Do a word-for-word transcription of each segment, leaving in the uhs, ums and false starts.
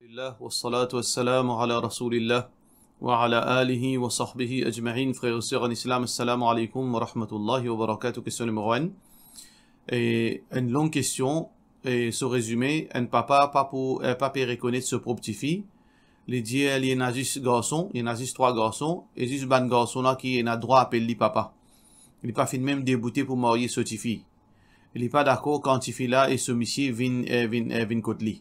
Alhamdulillah, wassalatu wassalamu ala Rasoulillah, wa ala alihi wa sahbihi ajmain. Frer e ser an Islam, assalamu alaikum wa rahmatullahi wa barakatuh. Kestion nimero enn. E, enn long kestion, e so rezime, enn papa pa pou, e, pa pe rekonet so prop tifi. Li dir li ena zis garson, li ena zis trwa garson, e zis bann garson la ki ena drwa apel li papa. Li pa finn mem deboute pou marye so tifi. Li pa dakor kan tifi la e so misie vinn, e, vinn, e, vinn kot li.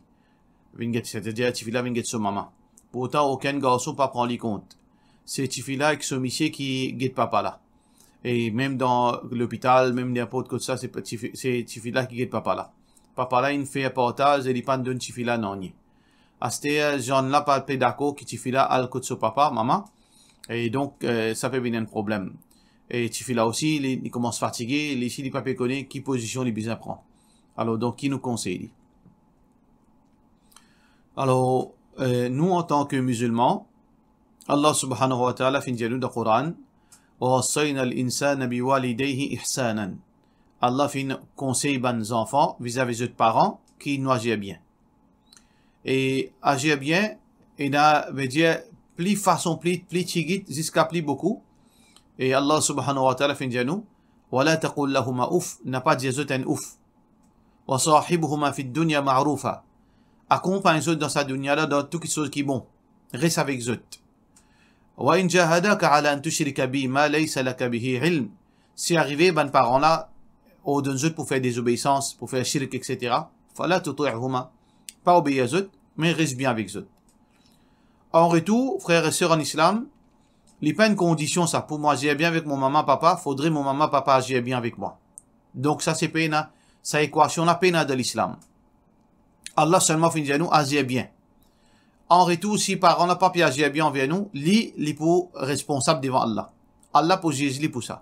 Vinn get, setadir tifi la vinn get so mama. Pourtan, okenn garson pa pran li kont. Se tifi la ek so misie ki get papa la. E mem dan lopital, mem ninport kot sa, se pa tifi, se tifi la ki get papa la. Papa la inn fer partaz e li pa'nn donn tifi la nanye. Aster, zann la pa pe dakor ki tifi la al kot so papa, mama. E donk, e, sa pe vinn enn problem. E tifi la osi, li, li koumans fatige, li osi li pa pe kone ki pozision li bizin pran. Alor, donk, ki nou konsey li? Alor, e, nou, antan ke mizilman, Allah subhanahu wa ta'ala finn dir nou dan Koran, "Wa wassayna al-insana biwalidayhi ihsanan." Allah finn konsey bann zanfan vizavi zot paran ki nou azir bien. E azir bien, ena, vedir, pli fason, pli, pli tigit, ziska pli boukou. E Allah subhanahu wa ta'ala finn dir nou, "Wa la taqul lahuma uff", napa dir zot enn ouf. "Wa sahibhuma fid dunya ma'rufa." Akonpagn zot dan sa dunya la, dan tou kitsoz ki bon. Res avek zot. "Wa in jahadaka ala an tushrika bi ma laysa laka bihi ilm." Si arive bann paran la ordonn zot pou fer dezobeisans, pou fer shirk, et cetera, "fala tuti'huma." Pa obeir zot, me res bien avek zot. An retour, frer e ser an Islam, li pa enn kondision sa, pou mo azir bien avek mo mama, papa, fodre mo mama, papa azir bien avek mwa. Donk sa se pena, sa ekwasion la pena dan Lislam. Allah selman finn dir nou azir bien. An retour, si paran la pa pe azir bien anver nou, li, li pou responsab devan Allah. Allah pou ziz li pou sa.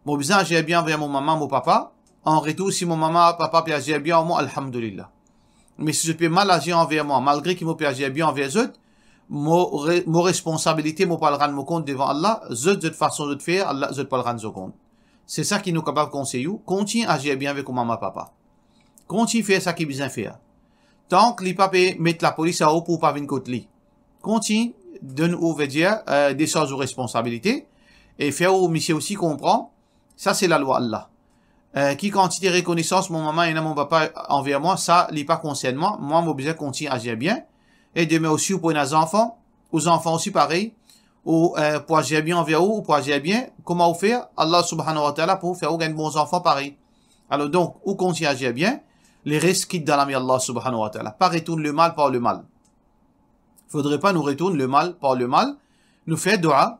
Mo bizin azir bien anver mo mama, mo papa. An retour, si mo mama, papa pe azir bien anver mwa, alhamdulillah. Me si zot pe mal azir anver mwa, malgre ki mo pe azir bien anver zot, mo re-, mo responsabilite, mo pou al rann mo kont devan Allah, zot, zot fason zot fer, Allah, zot pou al rann zot kont. Se sa ki nou kapav konsey ou, kontign azir bien avek ou mama, papa. Kontign fer sa ki bizin fer. Tank li pa pe met lapolis ar ou pou ou pa vinn kot li. Kontign donn ou, vedir, e, desarz ou responsabilite e fer ou misie osi konpran, sa se lalwa Allah. E, ki kantite rekonesans mo mama ena mo papa anver mwa, sa li pa konsern mwa, mwa mo bizin kontign azir bien. E demin osi ou pou ena zanfan, ou zanfan osi parey, ou, e, pou azir bien anver ou, ou pou azir bien, kouma ou fer, Allah subhanahu wa ta'ala pou fer ou gagn bon zanfan parey. Alor donk, ou kontign azir bien, leres kit dan lame Allah subhanahu wa ta'ala. Pa retourn lemal par lemal. Fodre pa nou retourn lemal par lemal. Nou fer dua,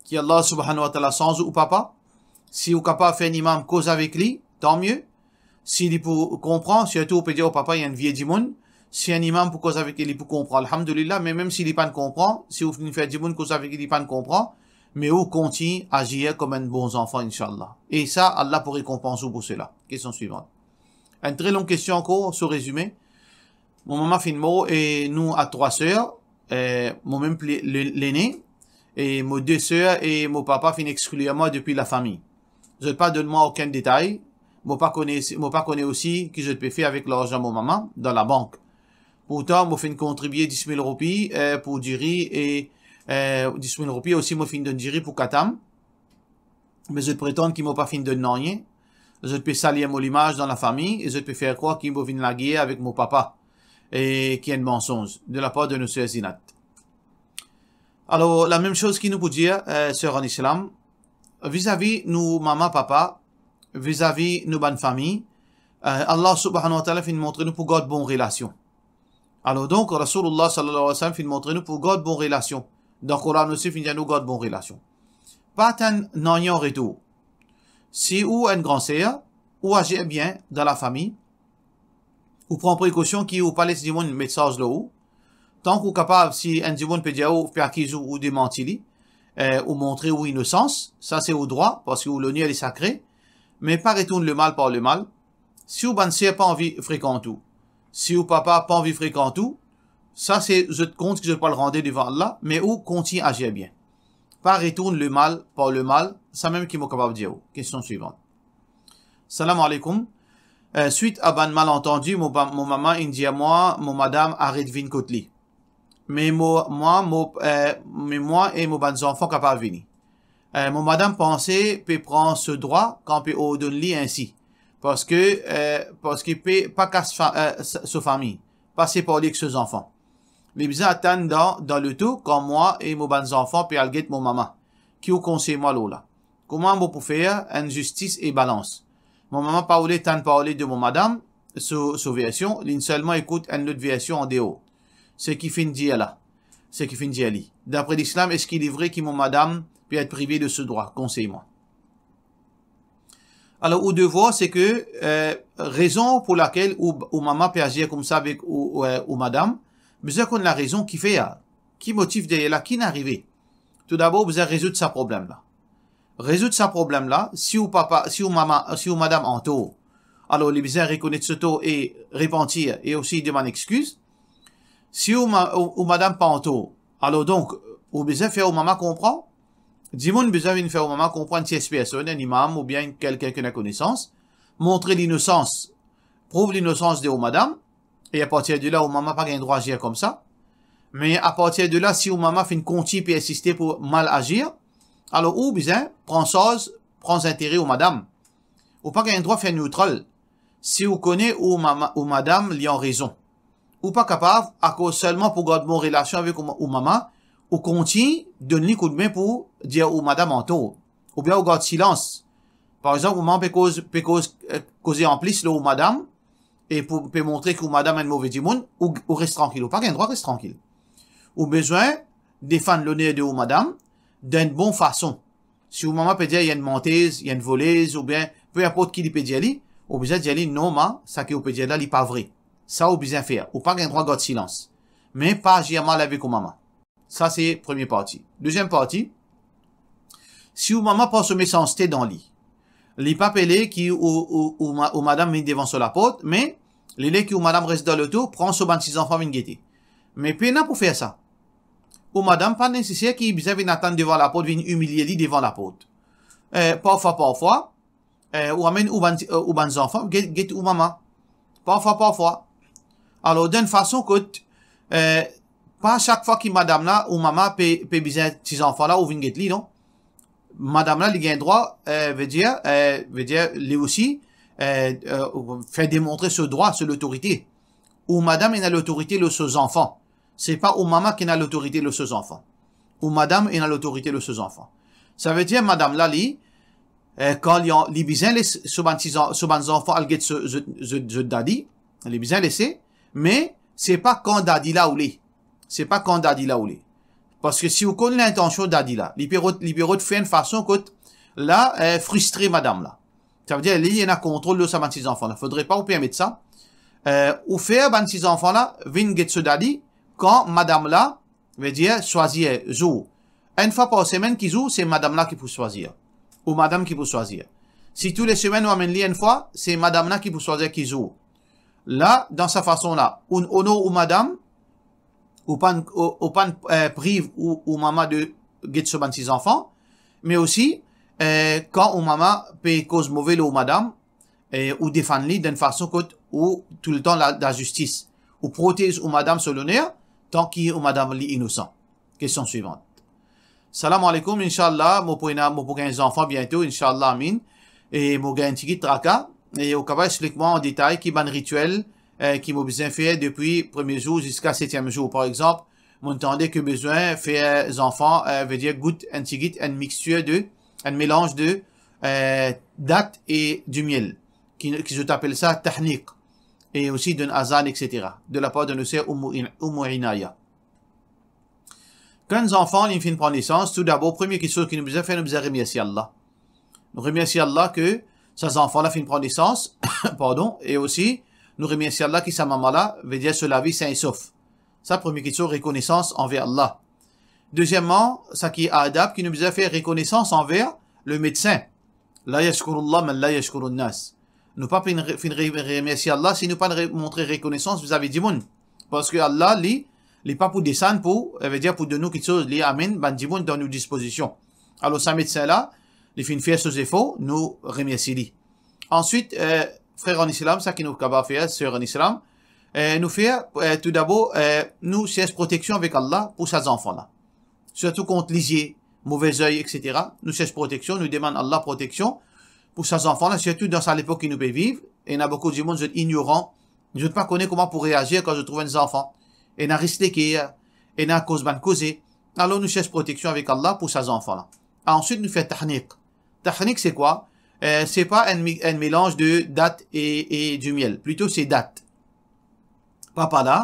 ki Allah subhanahu wa ta'ala sanz ou papa. Si ou kapav fer enn imam koz avek li, tanmie. Si li pou konpran, sirtou ou pe dir, "O papa, li enn vie dimoun." Si enn imam pou koz avek li, li pou konpran, alhamdulillah. Me mem si li pa'nn konpran, si ou finn fer dimoun koz avek li, li pa'nn konpran, me ou kontign azir kom enn bon zanfan, inshallah. E sa, Allah pou rekonpans ou pou sela. Kestion swivan. Enn tre long kestion ankor, so rezime. Mo mama finn mor e nou a trwa ser, e, mo mem pli le-, lene, e mo de ser e mo papa finn exklir mwa depi lafami. Zot pa donn mwa okenn detay, mo pa kone, mo pa kone osi ki zot pe fer avek larzan mo mama dan labank. Pourtan, mo finn kontribie dis mil roupi, e, pou diri e, e, dis mil roupi osi mo finn donn diri pou katam. Me zot pretann ki mo pa finn donn nanye. Zot pe salir mo limaz dan lafami e zot pe fer krwar ki mo vinn lager avek mo papa, e ki enn mansonz de lapar de nou ser Zinat. Alor, lamem soz ki nou pou dir, e, ser an Islam, vizavi nou mama, papa, vizavi nou bann fami, e, Allah subhanahu wa ta'ala finn montre nou pou gard bon relasion. Alor donk, Rasoulullah sallallahu alayhi wa sallam finn montre nou pou gard bon relasion. Dan Koran osi finn dir nou gard bon relasion. Pa atann nanye an retour. Si ou enn gran ser, ou azir bien dan lafami, ou pran prekosion ki ou pa les dimoun met sarz lor ou. Tank ou kapav, si enn dimoun pe dir ou, pe akiz ou, ou demanti li, e, ou montre ou inosans, sa se ou drwa, parski ou loner li sakre, me pa retourn lemal par lemal. Si ou bann ser pa anvi frekant ou, si ou papa pa anvi frekant ou, sa se zot kont ki zot pou al rande devan Allah, me ou kontign azir bien. Pa retourn lemal par lemal, samem ki mo kapav dir ou. Kestion swivan. Salam aleykoum. E, swit a bann malantandi, mo pa-, mo mama inn dir mwa, mo madam aret vinn kot li. me mo, mwa, mo, eh, me mwa e mo bann zanfan kapav vini. Eh, mo madam panse pe pran so drwa kan pe ordonn li insi, parski, eh, parski pe pa kas fa-, eh, sa-, so fami, pa separ li ek so zanfan. Li bizin atann dan, dan loto kan mwa e mo bann zanfan pe al get mo mama. Ki ou konsey mwa lor la? Kouma mo pou fer enn zistis e balans? Mo mama pa oule tann parle de mo madam, so, so version, li selman ekout enn lot version andeor. Seki finn dir la, seki finn dir li. Dapre lislam, eski li vre ki mo madam pe et prive de so drwa? Konsey mwa. Alor, ou devwar, se ke, eh, rezon pou lakel ou, ou mama pe azir koumsa avek ou, ou, eh, ou madam, bizin konn larezon ki fer, ki motif deryer la, ki inn arive. Toudabor, ou bizin rezoud sa problem la. Rezoud sa problem la, si ou papa, si ou mama, si ou madam an tor, alor li bizin rekonet so tor e repantir e osi demann exkiz. Si ou ma-, ou, ou madam pa an tor, alor donk, ou bizin fer ou mama konpran. Dimoun bizin vinn fer ou mama konpran, tierse personn, enn imam oubien enn kelkenn ki ena konesans, montre linosans, prouv linosans de ou madam, e apartir de la, ou mama pa gagn drwa azir koumsa. Me apartir de la, si ou mama finn kontign persiste pou mal azir, alor ou bizin pran sarz, pran zintere ou madam. Ou pa gagn drwa fer neutral. Si ou kone ou mama, ou madam, li an rezon, ou pa kapav, akoz selman pou gard bon relasion avek ou ma-, ou mama, ou kontign donn li koudme pou dir ou madam an tor, oubien ou gard silans. Par exanp, ou mama pe koz, pe koz, eh, koze anplis lor ou madam, e pou, pe montre ki ou madam enn move dimoun, ou, ou res trankil, ou pa gagn drwa res trankil. Ou bizin defann loner de ou madam dan enn bon fason. Si ou mama pe dir li enn mantez, li enn volez, oubien pe inport ki li pe dir li, ou bizin dir li, "Non ma, seki ou pe dir la, li pa vre." Sa ou bizin fer, ou pa gagn drwa gard silans. Me pa azir mal avek ou mama. Sa se premie parti. Deziem parti, si ou mama pran so mesanste dan li, li pa pe le ki ou, ou, ou ma-, ou madam vinn devan so laport, me li le ki ou madam res dan loto, pran so bann ti zanfan vinn gete. Me pena pou fer sa. Ou madam pa neseser ki bizin vinn atann devan laport, vinn imilie li devan laport. Eh, parfwa, parfwa, eh, ou amenn ou bann, eh, ou bann zanfan get, get ou mama. Parfwa, parfwa. Alor, dan enn fason kot, eh, pa sak fwa ki madam la ou mama pe, pe bizin ti zanfan la, ou vinn get li, non. Madam la, li gagn drwa, eh, vedir, eh, vedir, li osi, eh, eh, fer demontre so drwa, so lotorite. Ou madam ena lotorite lor so zanfan. Se pa ou mama ki ena lotorite lor so zanfan. Ou madam ena lotorite lor so zanfan. Savedir madam la, li, eh, kan li an-, li bizin les so bann ti zan-, so bann zanfan al get so, zot, zot, zot dadi, li bizin lese, me se pa kan dadi la oule. Se pa kan dadi la oule. Parski si ou konn lintansion dadi la, li pe rod, li pe rod fer enn fason kot la, eh, fristre madam la. Savedir, li, li ena kontrol lor sa bann ti zanfan la. Fodre pa ou permet sa. Eh, ou fer bann ti zanfan la vinn get so dadi kan madam la, vedir, swazir zour. Enn fwa par semenn ki zour, se madam la ki pou swazir. Ou madam ki pou swazir. Si tou le semenn ou amenn li enn fwa, se madam la ki pou swazir ki zour. La, dan sa fason la, ou onor ou madam, ou pa'nn, ou, ou pa'nn, eh, priv ou, ou mama de get so bann ti zanfan, me osi, eh, kan ou mama pe koz move lor ou madam, eh, ou defann li dan enn fason kot ou touletan la, lazistis, ou protez ou madam so loner, tanki ou madam li inosan. Kestion swivant. Salam aleykoum, inshallah, mo pou ena, mo pou gagn zanfan biento, inshallah, amin. E mo gagn enn tigit traka, e ou kapav explik mwa an detay ki bann ritiel, eh, ki mo bizin fer depi premie zour ziska setiem zour. Par exanp, mo'nn tande ki bizin fer zanfan, eh, vedir gout enn tigit, enn mixtir de, enn melanz de, eh, dat e dimiel, ki, ki zot apel sa tahniq, e osi donn azan, et cetera, de lapar de nou ser Oumou In-, Oumou Inaya. Kan zanfan li finn pran nesans, toudabor, premie kiksoz ki nou bizin fer, nou bizin remersie Allah. Nou remersie Allah ki sa zanfan la finn pran nesans, pardon, e osi nou remersie Allah ki sa mama la, vedir so lavi sin e sof. Sa premie kiksoz, rekonesans anver Allah. Dezieman, sa ki adab ki nou bizin fer, rekonesans anver le medsin. La yashkurullah man la yashkurun nas. Nou pa finn re-, finn re-, remersie Allah si nou pa re-, montre rekonesans vizavi dimoun. Parski Allah, li, li pa pou desann pou, eh, vedir pou donn nou kiksoz, li amenn bann dimoun dan nou dispozision. Alor, sa medsin la, li finn fer so zefor, nou remersie li. Answit, eh, frer an Islam, sa ki nou kapav fer, ser an Islam, Eh, nou fer, eh, toudabor, eh, nou sers proteksion avek Allah pou sa zanfan la. Sirtou kont lizie, move zey, et cetera. Nou sers proteksion, nou demann Allah proteksion pou sa zanfan la, sirtou dan sa lepok ki nou pe viv. Ena boukou dimoun, zot ignoran, zot pa kone kouma pou reazir kan zot trouv enn zanfan. Ena ris leker, ena koz bann koze. Alor nou sers proteksion avek Allah pou sa zanfan la. Answit nou fer tahnik. Tahnik se kwa? Eh, se pa enn mi-, enn melanz de dat e, e di miel. Plito se dat. Papa la,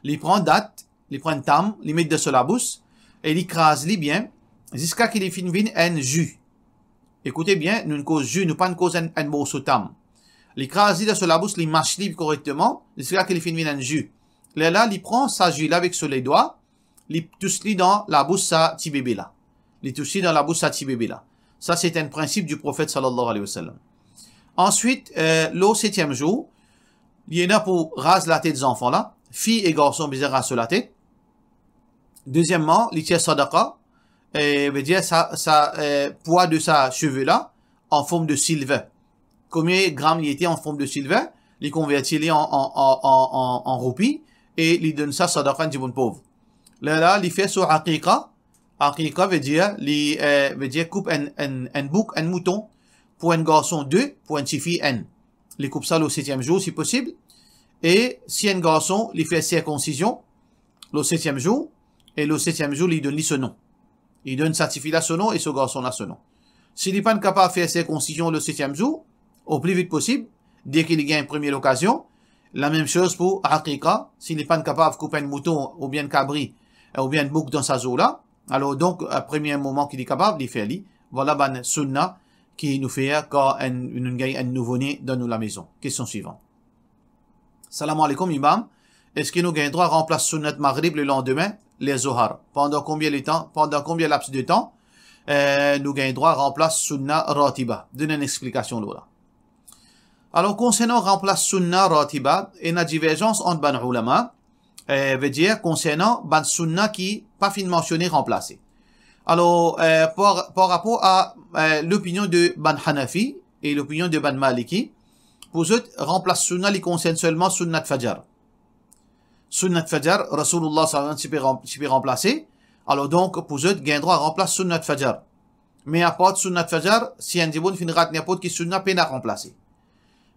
li pran dat, li pran enn tam, li met dan so labous e li kraz li bien ziska ki li finn vinn enn zi. Ekoute bien, nou koz zi, nou pa koz enn, enn morso tam. Li kraz li dan so labous, li mas li korekteman ziska ki li finn vinn enn zi. Lerla li pran sa zi la avek so ledwa, li tous li dan labous sa ti bebe la. Li tous li dan labous sa ti bebe la. Sa se enn prinsip di Profet sallallahu alayhi wa sallam. Answit, eh, lor setiem zour, li ena pou raz latet zanfan la, fi e garson bizin raz so latet. Dezieman, li tir sadaqa, eh, vedir sa, sa, eh, pwa de sa seve la, an form de silver. Konbien gram li ete an form de silver, li konverti li an, an, an, an, an, an roupi, e li donn sa sadaqa enn dimoun pov. Lerla, li fer so aqiqa. Aqiqa vedir, li, eh, vedir koup enn, enn, enn bouk, enn mouton, pou enn garson de, pou enn tifi enn. Li koup sa lor setiem zour, si posib. E si enn garson, li fer sirkonsizion lor setiem zour, e lor setiem zour, li donn li so nom. Li donn sa tifi la so nom e so garson la so nom. Si li pa'nn kapav fer sirkonsizion lor setiem zour, o pli vit posib, deki li gagn premie lokazion, lamem soz pou aqiqa, si li pa'nn kapav koup enn mouton oubien enn kabri, oubien enn bouk dan sa zour la, alor donk, a premie moman ki li kapav, li fer li. Vwala bann sunna ki nou fer kan enn, nou gagn enn nouvo-ne dan nou lamezon. Kestion swivan. Salam aleykoum, Imam. Eski nou gagn drwa ranplas sunnat Maghrib le landime, ler Zohar? Pandan konbien letan, pandan konbien laps de tan, eh, nou gagn drwa ranplas sunna ratiba? Donn enn explikasion lor la. Alor, konsernan ranplas sunna ratiba, ena diverzans ant bann oulama, eh, vedir konsernan bann sunna ki pa finn mansione ranplase. Alor, eh, par, par rapor a, eh, lopinion de bann Hanafi e lopinion de bann Maliki, pou zot, ranplas sunna, li konsern selman sunnat fajar. Sunnat fajar, Rasoulullah sallallahu alayhi wa sallam ti pe ran-, ti pe ranplase. Alor donk, pou zot, gagn drwa ranplas sunnat fajar. Me apar sunnat fajar, si enn dimoun finn rat ninport ki sunna, pena ranplase.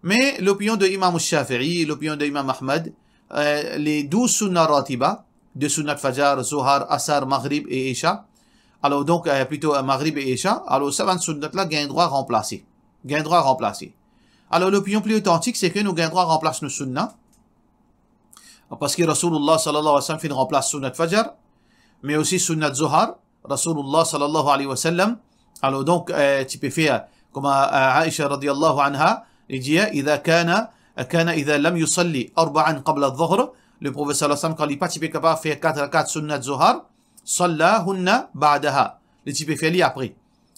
Me lopinion de Imam Shafi'i, lopinion de Imam Ahmad, eh, le douz sunna ratiba, de sunnat fajar, Zohar, Asar, Maghrib e Isha. Alor donk, eh, plito, eh, Maghrib e Isha. Alor sa bann sunnat la gagn drwa ranplase. Gagn drwa ranplase. Alor lopinion pli otantik, se ke nou gagn drwa ranplas nou sunna. Parski Rasoulullah sallallahu alayhi wa sallam finn ranplas sunnat fajar, me osi sunnat Zohar, Rasoulullah sallallahu alayhi wa sallam, alor donk, eh, ti pe fer, kouma, eh, Aisha radiyallahu anha, li dir, "Idha kana, kana idha lam yusalli arba'an qabla adh-dhuhr", le Profet sallallahu alayhi wa sallam, kan li pa ti pe kapav fer kat rakat sunnat Zohar, "sallahunna ba'daha", li ti pe fer li apre.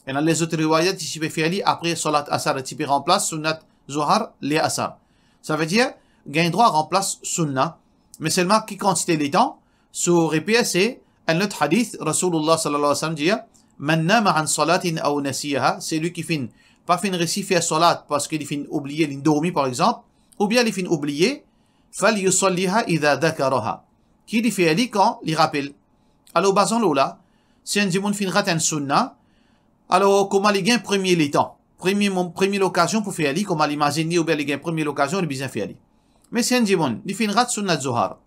Ena lezot riwayat, li ti pe fer li apre salat Asar, li ti pe ranplas sunnat Zohar ler Asar. Savedir, gagn drwa ranplas sunna, me selman ki kantite letan? So reper se enn lot hadith, Rasoulullah sallallahu alayhi wa sallam dir, "Man nama an salatin aw nasiyaha", selwi ki finn, pa finn resi fer salat parski li finn oubliye, li dormi par exanp, oubien li finn oubliye, "falyusalliha idha dhakaraha", ki li fer li kan li rapel. Alor, bazan lor la, si enn dimoun finn rat enn sunna, alor, kouma li gagn premie letan, premie mo-, premie lokazion pou fer li, kouma li imazinn li, oubien li gagn premie lokazion, li bizin fer li. Me si enn dimoun, li finn rat sunnat Zohar,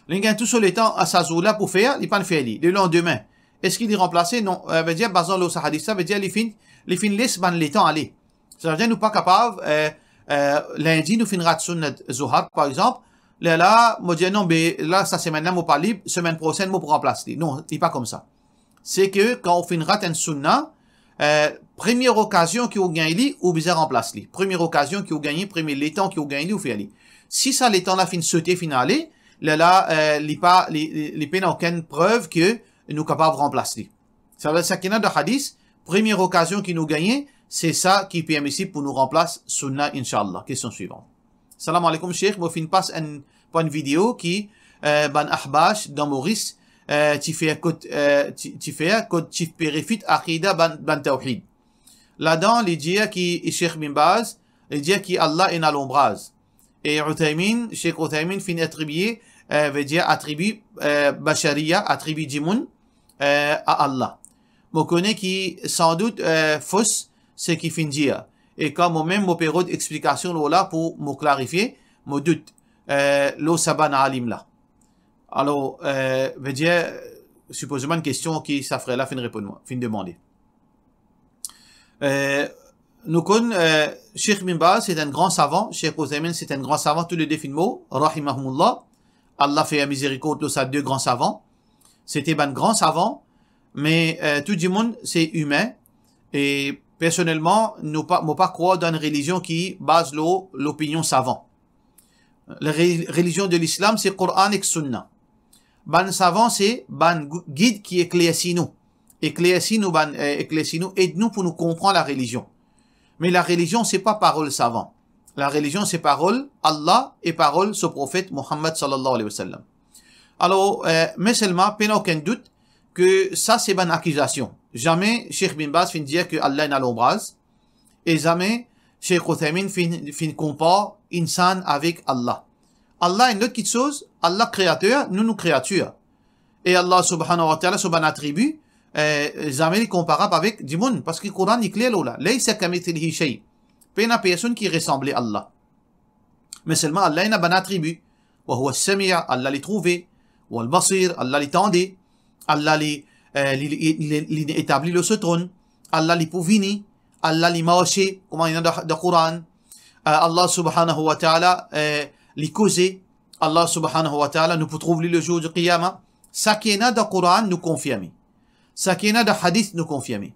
li gagn tou so letan a sa zour la pou fer, li pa'nn fer li. Le landime, eski li ranplase? Non, eh, vedir, bazan lor sa hadith la, vedir li finn, li finn les bann letan ale. Savedir nou pa kapav, eh, eh, lindi nou finn rat sunnat Zohar, par exanp, lerla, mo dir, "Non, be, la, sa semenn la, mo pa lib, semenn prosenn, mo pou ranplas li." Non, li pa koumsa. Se ke kan ou finn rat enn sunna, eh, premie okazion ki ou gagn li, ou bizin ranplas li. Premie okazion ki ou gagn, premie letan ki ou gagn li, ou fer li. Si sa letan la finn sote, finn ale, lerla, eh, li pa, li, li, li pena okenn prev ke nou kapav ranplas li. Savedir sa ki ena dan hadith, premie okazion ki nou gagne, se sa ki permisib pou nou ranplas sunna, inshallah. Kestion swivan. Salam aleykoum, Sheikh. Mo finn pas enn, pou enn video ki, eh, bann Ahbash dan Moris, eh, ti fer kot, eh, ti, ti fer kot ti pe refit akida bann, bann tawhid. Ladan, li dir ki Sheikh Bin Baz, li dir ki Allah ena lonbraz. E Uthaymin, Sheikh Uthaymin finn atribie, eh, vedir atribi, eh, bashariya, atribi dimoun, eh, a Allah. Mo kone ki sandout, eh, fos seki finn dir. E kan momem mo pe rod explikasion lor la pou mo klarifie mo dout, eh, lor sa bann alim la. Alor, eh, vedir, sipozeman enn kestion ki sa frer la finn reponn mwa, finn demande. Eh, nou konn, eh, Sheikh Bin Baz, c'est un grand savant. Sheikh Uthaymin, c'est un grand savant. Tou le de finn mor, rahimahumullah. Allah fer mizerikord lor sa de gran savan. Se te bann gran savan, me, eh, tou dimoun se imin. E personelman, nou pa, mo pa krwar dan enn relizion ki baz lor lopinion savan. La re-, relizion de l'islam, se Koran ek Sunna. Bann savan, se bann gou-, gid ki eklersi nou. Eklersi nou bann, eh, eklersi nou, ed nou pou nou konpran la relizion. Me la relizion, se pa parol savan. La relizion, se parol Allah e parol so profet Muhammad sallallahu alayhi wa sallam. Alor, eh, me selman, pena okenn dout ke sa se bann akizasion. Zame Sheikh Bin Baz finn dir ke Allah ena lonbraz, e zame Sheikh Uthaymin finn, finn konpar insan avek Allah. Allah enn lot kitsoz, Allah kreater, nou, nou kreatir. E Allah subhanahu wa ta'ala, so bann atribi, eh, zame li konparab avek dimoun, parski Koran li kler lor la. Laysa kamithlihi shay. Pena personn ki resanble Allah. Me selman Allah ena bann atribi. Wa huwa as-sami', Allah li trouve. Wal basir, Allah li tande. Allah li, eh, li, li, li, li etabli lor so tronn. Allah li pou vini. Allah li marse, kouma ena dan, dan Koran. Eh, Allah subhanahu wa ta'ala, eh, li koze. Allah subhanahu wa ta'ala, nou pou trouv li le zour di Qiyama. Sa ki ena dan Koran, nou konfirme. Sa ki ena dan hadis, nou konfirme.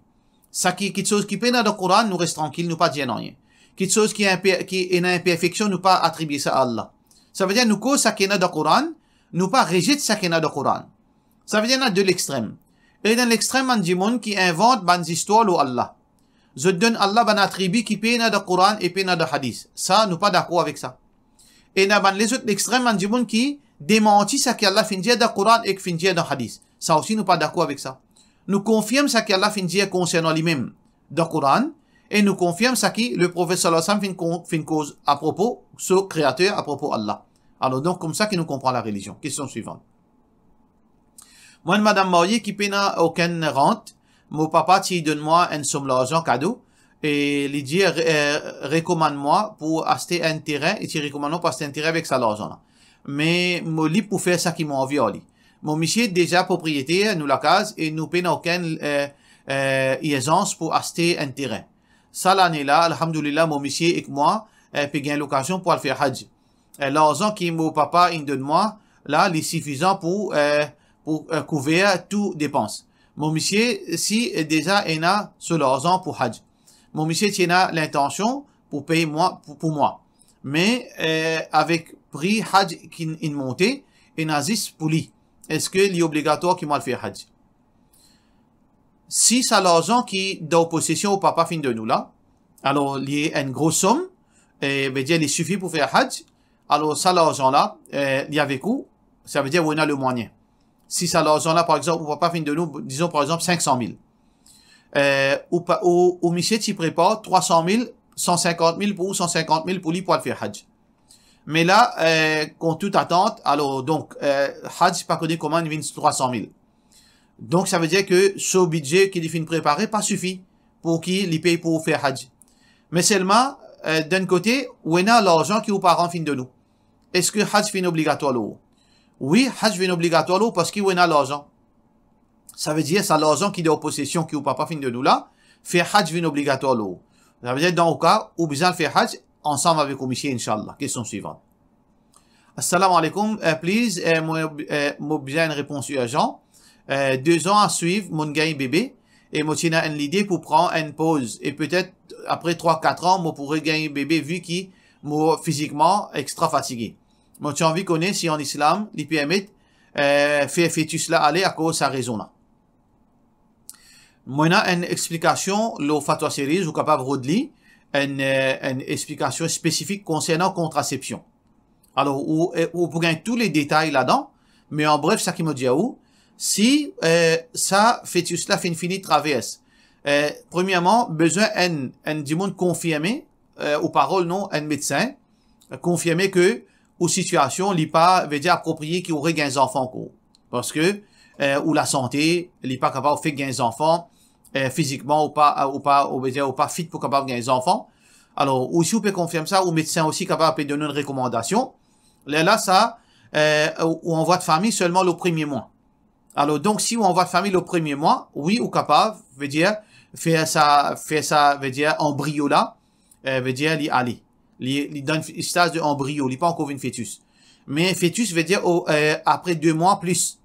Sa ki, kitsoz ki pena dan Koran, nou res trankil, nou pa dir nanye. Kitsoz ki inper-, ki ena inperfeksion, nou pa atribie sa a Allah. Savedir nou koz sa ki ena dan Koran, nou pa rezet sa ki ena dan Koran. Savedir ena de lextrem. Ena lextrem bann dimoun ki invant bann zistwar lor Allah. Zot donn Allah bann atribi ki pena dan Koran e pena dan hadis. Sa, nou pa dakor avek sa. Ena bann lezot lextrem, bann dimoun ki demanti sa ki Allah finn dir dan Koran ek finn dir dan hadis. Sa osi nou pa dakor avek sa. Nou konfirm sa ki Allah finn dir konsernan limem dan Koran, e nou konfirm sa ki le Profet sallallahu alayhi wa sallam finn kon-, finn koz apropo so Kreater, apropo Allah. Alor donk, koumsa ki nou konpran la relizion. Kestion swivan. Mwa enn madam marye ki pena okenn rant, mo papa ti donn mwa enn som larzan kado, e li dir, eh, rekomann mwa pou aste enn terin, e ti rekomann mwa pou aste enn terin avek sa larzan la. Me mo lib pou fer sa ki mo anvi ar li. Mo misie deza propriyeter nou lakaz e nou pena okenn, eh, eh, irzans pou aste enn terin. Sa lane la, alhamdulillah, mo misie ek mwa, eh, pe gagn lokazion pou al fer Hadj. Eh, larzan ki mo papa inn donn mwa la, li sifizan pou, eh, pou, eh, kouver tou depans. Mo misie si, eh, deza ena so larzan pou Hadj. Mo misie ti ena lintansion pou pey mwa, pou, pou mwa. Me, eh, avek pri Hadj ki inn monte, ena zis pou li. Eski li obligatwar ki mo al fer Hadj? Si sa larzan ki dan posesion ou papa finn donn ou la, alor li enn gro som, e, vedir li sifi pou fer Hadj, alor sa larzan la, eh, li avek ou, savedir ou ena lemwayin. Si sa larzan la, par exanp, ou papa finn donn ou, dizon par exanp, sink san mil. Eh, ou pa-, ou, ou misie ti prepar trwa san mil, san sinkant mil pou ou, san sinkant mil pou li pou al fer Hadj. Me la, eh, kont tou atant, alor, donk, eh, Hadj pa kone kouma inn vinn trwa san mil. Donk, savedir ke so bidze ki li finn prepare pa sifi pou ki li pey pou fer Hadj. Me selman, eh, d'enn kote, ou ena larzan ki ou paran finn donn ou. Eski Hadj finn obligatwar lor ou? Wi, Hadj vinn obligatwar lor ou parski ou ena larzan. Savedir sa larzan ki dan ou posesion ki ou papa finn donn ou la, fer Hadj vinn obligatwar lor ou. Savedir dan ou ka, ou bizin al fer Hadj ansam avek ou misie, inshallah. Kestion swivan. Assalamu alaikum. Eh, please, eh, mo, eh, mo bizin enn repons irzan. Eh, de zan a swiv, mo'nn gagn bebe, e mo ti ena enn lide pou pran enn poz, e petet apre trwa, kat an, mo pou regagn bebe, vi ki mo fizikman extra fatige. Mo ti anvi kone si an Islam, li permet, eh, fer fetis la ale akoz sa rezon la. Mo ena enn explikasion lor Fatwa Series, ou kapav rod li, enn, eh, enn explikasion spesifik konsernan kontrasepsion. Alor, ou, eh, ou pou gagn tou le detay ladan, me an bref, sa ki mo dir ou, si, eh, sa fetis la finn fini travers, eh, premierman, bizin enn, enn dimoun konfirme, eh, ou parol, non, enn medsin, konfirme ke ou sitiasion li pa, vedir, apropriye ki ou regagn zanfan ankor. Parski, eh, ou lasante, li pa kapav fek gagn zanfan, eh, fizikman, ou pa, ou pa, ou, vedir, ou pa fit pou kapav gagn zanfan. Alor, ou, si ou pe konfirm sa, ou medsin osi kapav pe donn ou enn rekomandasion. Lerla sa, eh, ou, ou anvwa fami selman le premie mwa. Alor, donk, si ou anvwa fami le premie mwa, wi, ou kapav, vedir, fer sa, fer sa, vedir, anbriyo la, eh, vedir, li ale. Li, li dan enn staz de anbriyo, li pa ankor vinn fetis. Me fetis, vedir, o, eh, apre de mwa plis.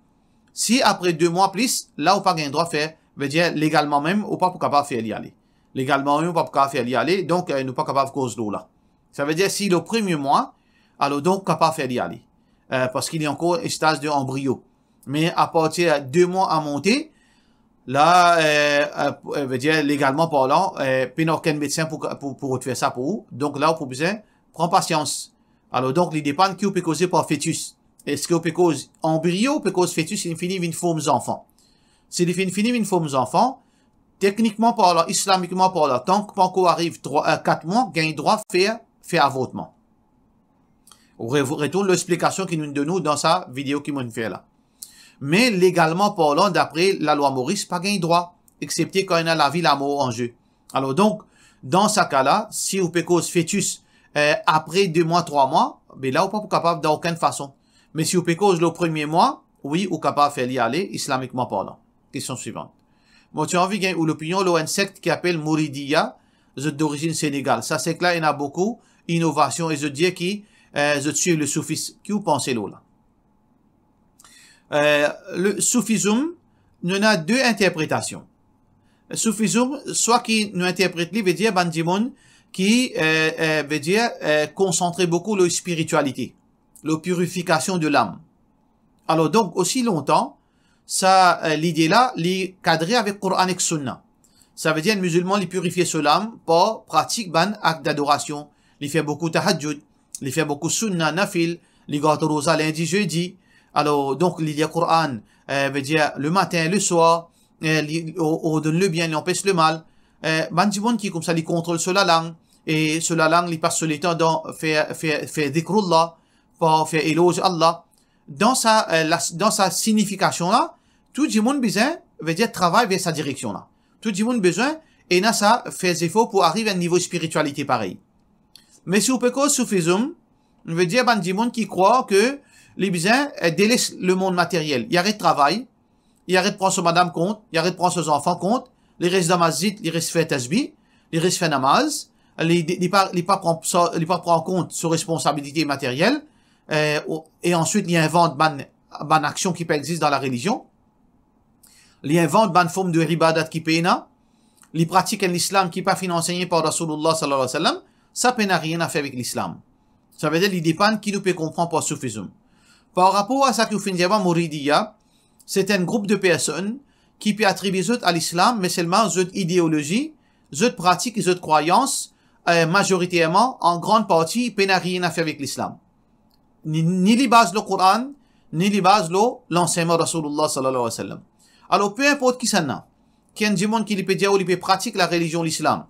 Si apre de mwa plis, la ou pa gagn drwa fer, vedir, legalman mem, ou pa pou kapav fer li ale. Legalman mem, ou pa pou kapav fer li ale, donk, eh, nou pa kapav koz lor la. Savedir, si le premie mwa, alor donk, kapav fer li ale. Eh, parski li ankor staz de anbriyo. Me apartir de mwa a monte, la, eh, eh, pou, eh, vedir, legalman parlan, eh, pena okenn medsin pou, pou, pou rod fer sa pou ou. Donk la, ou pou bizin pran pasians. Alor donk, li depann ki ou pe koze par fetis. Eski ou pe koz anbriyo, ou pe koz fetis, li fini vinn form zanfan. Si li finn fini vinn form zanfan, teknikman parlan, islamikman parlan, tank pa ankor ariv trwa, eh, kat mwa, gagn drwa fer, fer avortman. Ou re-, retourn lor explikasion ki nou donn ou dan sa video ki mo fer la. Me legalman parlan, dapre lalwa Moris, pa gagn drwa, exsepte kan ena lavi, lamor an ze. Alor donk, dan sa ka la, si ou pe koz fetis, eh, apre de mwa, trwa mwa, be la ou pa pou kapav dan okenn fason. Me si ou pe koz le premie mwa, wi, ou kapav fer li ale, islamikman parlan. Kestion swivan. Mo ti anvi gagn ou lopinion lor enn sekt ki apel Mouridiya, zot dorizinn Senegal. Sa sekt la ena boukou inovasion e zot dir ki, eh, zot swiv le soufis. Ki ou panse lor la? Eh, le soufism, nou ena de interpretasion. Soufism, swa ki nou interpret li, vedir bann dimoun ki, eh, eh, vedir, eh, konsantre boukou lor spiritialite, lor pirifikasion de lam. Alor donk, osi lontan sa, eh, lide la, li kadre avek Koran ek Sunna. Savedir enn mizilman, li pirifie so lam par pratik bann akt dadorasion. Li fer boukou tahajjud, li fer boukou sunna, nafil, li gard roza lindi, zedi. Alor donk, li lir Koran, eh, vedir le matin, le swar, eh, li o-, ordonn lebien, li anpes lemal. Eh, bann dimoun ki koumsa, li kontrol so lalang, e so lalang, li pas so letan dan fer, fer, fer zikrullah, par fer eloz Allah. Dan sa, eh, la, dan sa signifikasion la, tou dimoun bizin, vedir, travay ver sa direksion la. Tou dimoun bizin ena sa, fer zefor pou ariv enn nivo spiritialite parey. Me si ou pe koz soufism, vedir bann dimoun ki krwar ke li bizin, eh, deles lemond materyel, li aret travay, li aret pran so madam kont, li aret pran so zanfan kont, li res dan masjid, li res fer tasbih, li res fer namaz, li, li pa, li pa pran sa, li pa pran kont so responsabilite materyel, eh, o-, e answit li invant bann, bann aksion ki pa exist dan larelizion. Li invant bann form de ibadat ki pena, li pratik enn lislam ki pa finn ansegne par Rasoulullah sallallahu alayhi wa sallam, sa pena nanye a fer avek lislam. Savedir li depann ki nou pe konpran par soufism. Par rapor a sa ki ou finn dir mwa, Mouridiya, se enn group de personn ki pe atribie zot a lislam, me selman zot ideolozi, zot pratik e zot krwayans, eh, mazoriterman, an grann parti, pena nanye a fer avek lislam. Ni, ni li baz lor Koran, ni li baz lor lansegnman Rasoulullah sallallahu alayhi wa sallam. Alor, pe inport kisannla, ki enn dimoun ki li pe dir ou li pe pratik larelizion lislam,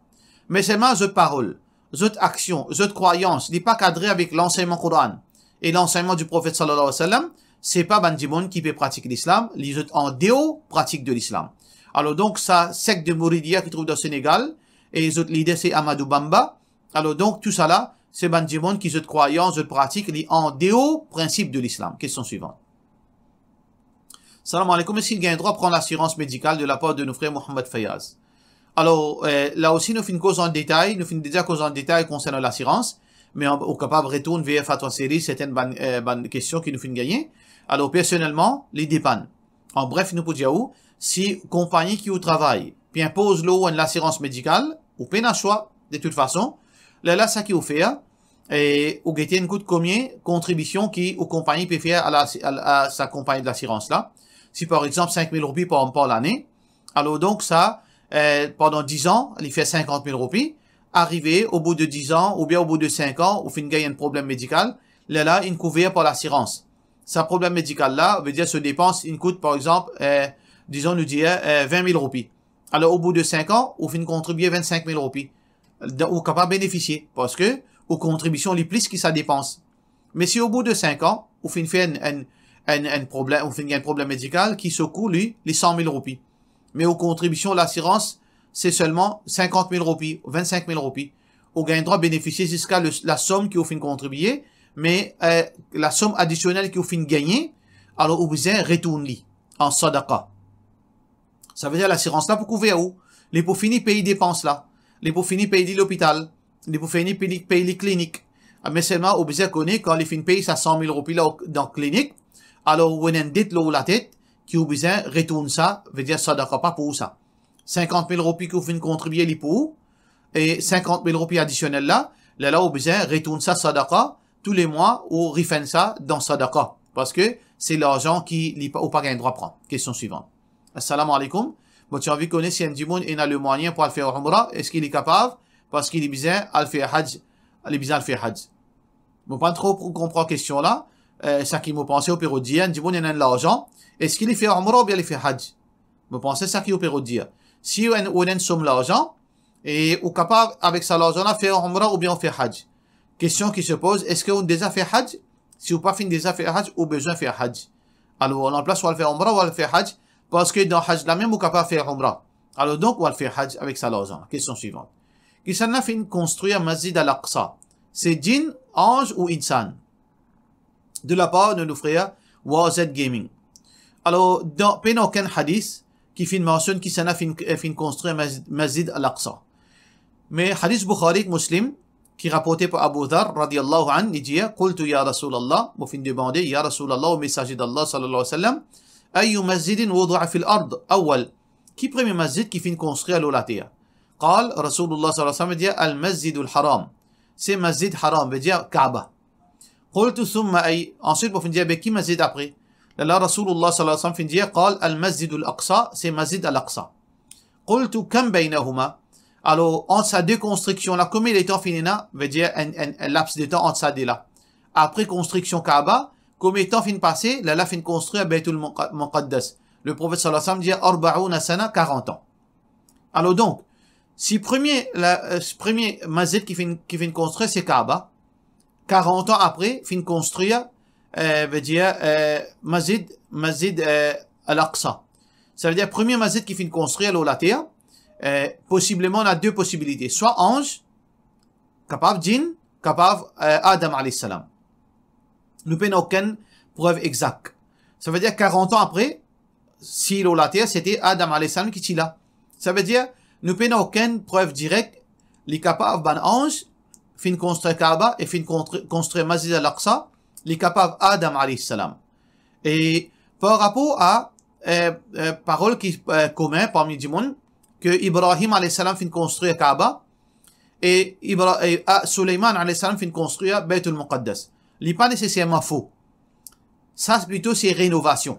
me selman zot parol, zot aksion, zot krwayans, li pa kadre avek lansegnman Koran e lansegnman di Profet sallallahu alayhi wa sallam, se pa bann dimoun ki pe pratik lislam, li zot an deor pratik de lislam. Alor donk, sa sekt de Mouridiya ki trouv dan Senegal, e zot lider se Amadou Bamba, Alor donk, tousala, se bann dimoun ki zot krwayans, zot pratik, li an deor prinsip de lislam. Kestion swivan. Salam aleykoum, eski li gagn drwa pran lasirans medikal de lapar de nou frer Mohammad Fayaz? Alor, eh, la osi nou finn koz an detay, nou finn deza koz an detay konsernan lasirans, me an, ou kapav retourn ver Fatwa Series, sertin bann, eh, bann kestion ki nou finn gagne. Alor, personelman, li depann. An bref, nou pou dir ou, si konpagni ki ou travay pe inpoz lor ou enn lasirans medikal, ou pena swa, de tout fason, lerla sa ki ou fer, e ou gete enn kout konbien kontribision ki ou konpagni pe fer a la, a, a sa konpagni de lasirans la. Si par exanp sink mil roupi par, par lane, alor donk sa, eh, pandan diz an, li fer sinkant mil roupi, arive o bout de diz an oubien o bout de sink an, ou finn gagn enn problem medikal, lerla inn kouver par lasirans. Sa problem medikal la, vedir so depans, inn kout, par exanp, eh, dizon nou dir, eh, vin mil roupi. Alor, o bout de sink an, ou finn kontribie vennsink mil roupi. Dan, ou kapav benefisie, parski ou kontribision li plis ki sa depans. Me si o bout de sink an, ou finn fer enn, enn, enn, enn problem, ou finn gagn problem medikal ki so kou li, li san mil roupi. Me ou kontribision lasirans, se selman sinkant mil roupi, vennsink mil roupi. Ou gagn drwa benefisie ziska le, lasom ki ou finn kontribie, me, eh, lasom adisionel ki ou finn gagne, alor ou bizin retourn li an sadaqa. Savedir lasirans la pou kouver ou, li pou fini pey depans la, li pou fini pey li lopital, li pou fini pey li, pey li klinik. Me selman ou bizin kone kan li finn pey sa san mil roupi la dan klinik, alor ou ena enn det lor latet ki ou bizin retourn sa, vedir sadaqa pa pou ou sa. Sinkant mil roupi ki ou finn kontribie li pou ou, e sinkant mil roupi adisionel la, lerla ou bizin retourn sa sadaqa, tou le mwa ou refund sa dan sadaqa, parski se larzan ki li pa, ou pa gagn drwa pran. Kestion swivan. Assalamu alaikum. Mo ti anvi kone si enn dimoun ena le mwayin pou al fer Umra, eski li kapav? Parski li bizin al fer Hajj, li bizin al fer Hajj. Mo pa tro pou konpran kestion la. Eh, sa ki mo panse ou pe rod dir, enn dimoun ena enn larzan, eski li fer Umra oubien li fer Hajj? Mo panse sa ki ou pe rod dir. Si ou ena, ou ena enn som larzan, e ou kapav avek sa larzan la fer Umra oubien ou fer Hajj. Kestion ki se poz, eski ou deza fer Hajj? Si ou pa finn deza fer Hajj, ou bizin fer Hajj. Alor, anplas ou al fer Umra, ou al fer Hajj, parski dan Hajj la mem ou kapav fer Umra. Alor donk, ou al fer Hajj avek sa larzan. Kestion swivan. Kisannla finn konstrir Masjid Al-Aqsa? Se djinn, anz ou insan? De la par de nou frer Y Z Gaming. Alor, dan, pena okenn hadis ki finn mansionn kisannla finn, eh, finn konstrir Masjid, Masjid Al-Aqsa. Me hadis Bukhari ek Muslim, ki raporte par Abu Dharr radiyallahu anhu, li dir, "Qultu ya Rasulallah", mo finn demande, "Ya Rasulallah, o Mesaze d'Allah sallallahu alayhi wa sallam, ayyu masjidin wudi'a fil ard awwal?" Ki premie masjid ki finn konstrir lor later? Qal, Rasulullah sallallahu alayhi wa sallam dir, "Al-Masjidul Haram." Se Masjid Haram, vedir Kaaba. Qultu thumma ay? Answit, mo finn dir, be ki masjid apre? Lerla Rasulullah sallallahu alayhi wa sallam finn dir, qal, "Al-Masjidul Aqsa", se Masjid Al-Aqsa. Qultu, "Kam baynahuma?" Alor, ant sa de konstriksion la, komie letan finn ena, vedir enn, enn, enn laps de tan ant sa de la? Apre konstriksion Kaaba, komie tan finn pase, lerla finn konstrir Baytul Muqa-, Muqaddas? Le Profet sallallahu alayhi wa sallam dir, "Arba'una sana", karant an. Alor donk, si premie, la, eh, premie masjid ki finn, ki finn konstrir se Kaaba, karant an apre, finn konstrir, eh, vedir, eh, Masjid, Masjid, eh, Al-Aqsa. Savedir, premie masjid ki finn konstrir lor later, eh, posibleman, ena de posibilite. Swa anz, kapav djinn, kapav, eh, Adam alayhi salam. Nou pena okenn prev egzak. Savedir, karant an apre, si lor later, sete Adam alayhi salam ki ti la. Savedir, nou pena okenn prev direk, li kapav bann anz finn konstrir Kaaba e finn kontr-, konstrir Masjid Al-Aqsa, li kapav Adam alayhi salam. E par rapor a, eh, eh, parol ki, eh, komin parmi dimoun, ke Ibrahim alayhi salam finn konstrir Kaaba, e Ibra-, e, ah, Suleyman alayhi salam finn konstrir Baytul Muqaddas. Li pa neseserman fo. Sa plito se renovasion.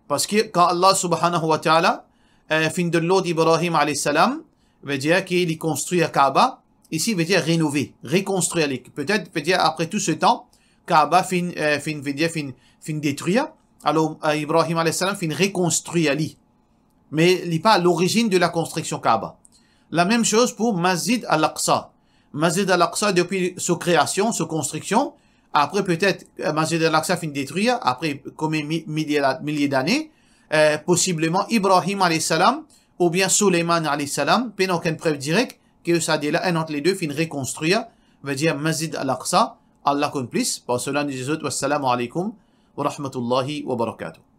Parski kan Allah subhanahu wa ta'ala, eh, finn donn lord Ibrahim alayhi salam, vedir ki li konstrir Kaaba, isi vedir renove, rekonstrir li. Petet, vedir apre tou se tan, Kaaba finn, eh, finn, vedir finn, finn detrir. Alor, eh, Ibrahim alayhi salam finn rekonstrir li. Me li pa lorizinn de la konstriksion Kaaba. Lamem soz pou Masjid Al-Aqsa. Masjid Al-Aqsa, depi so kreasion, so konstriksion, apre petet, eh, Masjid Al-Aqsa finn detrir, apre komie mi-, milie la-, milie dane, eh, posibleman Ibrahim alayhi salam oubien Suleyman alayhi salam, pena okenn prev direk ke sa de la, enn ant le de finn rekonstrir, vedir Masjid Al-Aqsa, Allah konn plis. Par sela, nou dir zot, wassalamu alaykum wa rahmatullahi wa barakatuh.